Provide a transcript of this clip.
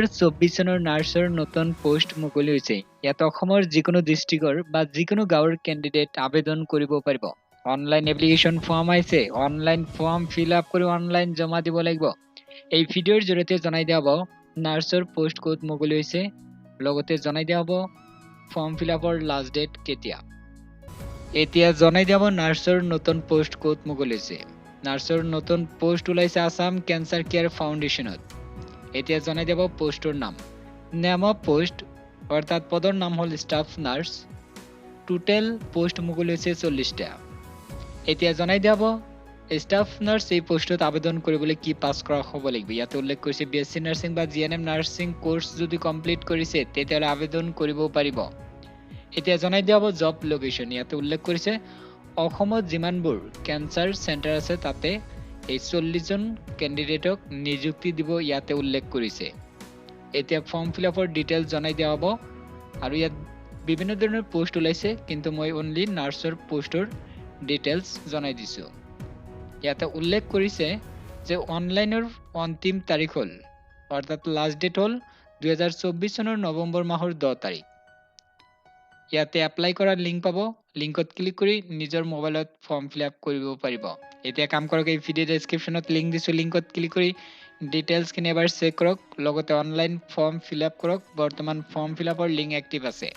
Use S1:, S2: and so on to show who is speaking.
S1: চৌব্বিছ চনৰ নাৰ্ছৰ নতুন পোষ্ট মুকলি হৈছে। ইয়াত অসমৰ যিকোনো ডিষ্ট্ৰিক্টৰ বা যিকোনো গাঁৱৰ কেণ্ডিডেট আবেদন কৰিব পাৰিব। অনলাইন এপ্লিকেশ্যন ফৰ্ম আহিছে, অনলাইন ফৰ্ম ফিল আপ কৰি অনলাইন জমা দিব লাগিব। এই ভিডিঅ'ৰ জৰিয়তে জনাই দিয়া হ'ব নাৰ্ছৰ পোষ্ট ক'ত মুকলি হৈছে, লগতে জনাই দিয়া হ'ব ফৰ্ম ফিল আপৰ লাষ্ট ডেট কেতিয়া। এতিয়া জনাই দিয়া হ'ব নাৰ্ছৰ নতুন পোষ্ট ক'ত মুকলি হৈছে। নাৰ্ছৰ নতুন পোষ্ট ওলাইছে আছাম কেঞ্চাৰ কেয়াৰ ফাউণ্ডেশ্যনত। এতিয়া জনাই দিব পোষ্টৰ নাম। নেম অফ পোষ্ট অৰ্থাৎ পদৰ নাম হ'ল ষ্টাফ নাৰ্ছ। টোটেল পোষ্ট মুকলি হৈছে 40টা। এতিয়া জনাই দিয়া হ'ব ষ্টাফ নাৰ্ছ এই পোষ্টত আবেদন কৰিবলৈ কি পাছ কৰা হ'ব লাগিব। ইয়াতে উল্লেখ কৰিছে বি এছ চি নাৰ্ছিং বা জিএনএম নাৰ্ছিং কোৰ্চ যদি কমপ্লিট কৰিছে, তেতিয়াহ'লে আবেদন কৰিব পাৰিব। এতিয়া জনাই দিয়া হ'ব জব লোকেশ্যন। ইয়াতে উল্লেখ কৰিছে অসমত যিমানবোৰ কেঞ্চাৰ চেণ্টাৰ আছে, তাতে এই 40জন কেণ্ডিডেটক নিযুক্তি দিব, ইয়াতে উল্লেখ কৰিছে। এতিয়া ফৰ্ম ফিল আপৰ ডিটেইলছ জনাই দিয়া হ'ব আৰু ইয়াত বিভিন্ন ধৰণৰ পোষ্ট ওলাইছে, কিন্তু মই অনলি নাৰ্ছৰ পোষ্টৰ ডিটেইলছ জনাই দিছোঁ। ইয়াতে উল্লেখ কৰিছে যে অনলাইনৰ অন্তিম তাৰিখ হ'ল, অৰ্থাৎ লাষ্ট ডেট হ'ল 2024 চনৰ নৱেম্বৰ মাহৰ 10 তাৰিখ। ইয়াতে এপ্লাই কৰাৰ লিংক পাব, লিংকত ক্লিক কৰি নিজৰ মোবাইলত ফৰ্ম ফিল আপ কৰিব পাৰিব। এতিয়া কাম কৰক, এই ভিডিঅ' ডেছক্ৰিপশ্যনত লিংক দিছোঁ, লিংকত ক্লিক কৰি ডিটেইলছখিনি এবাৰ চেক কৰক, লগতে অনলাইন ফৰ্ম ফিল আপ কৰক। বৰ্তমান ফৰ্ম ফিল আপৰ লিংক এক্টিভ আছে।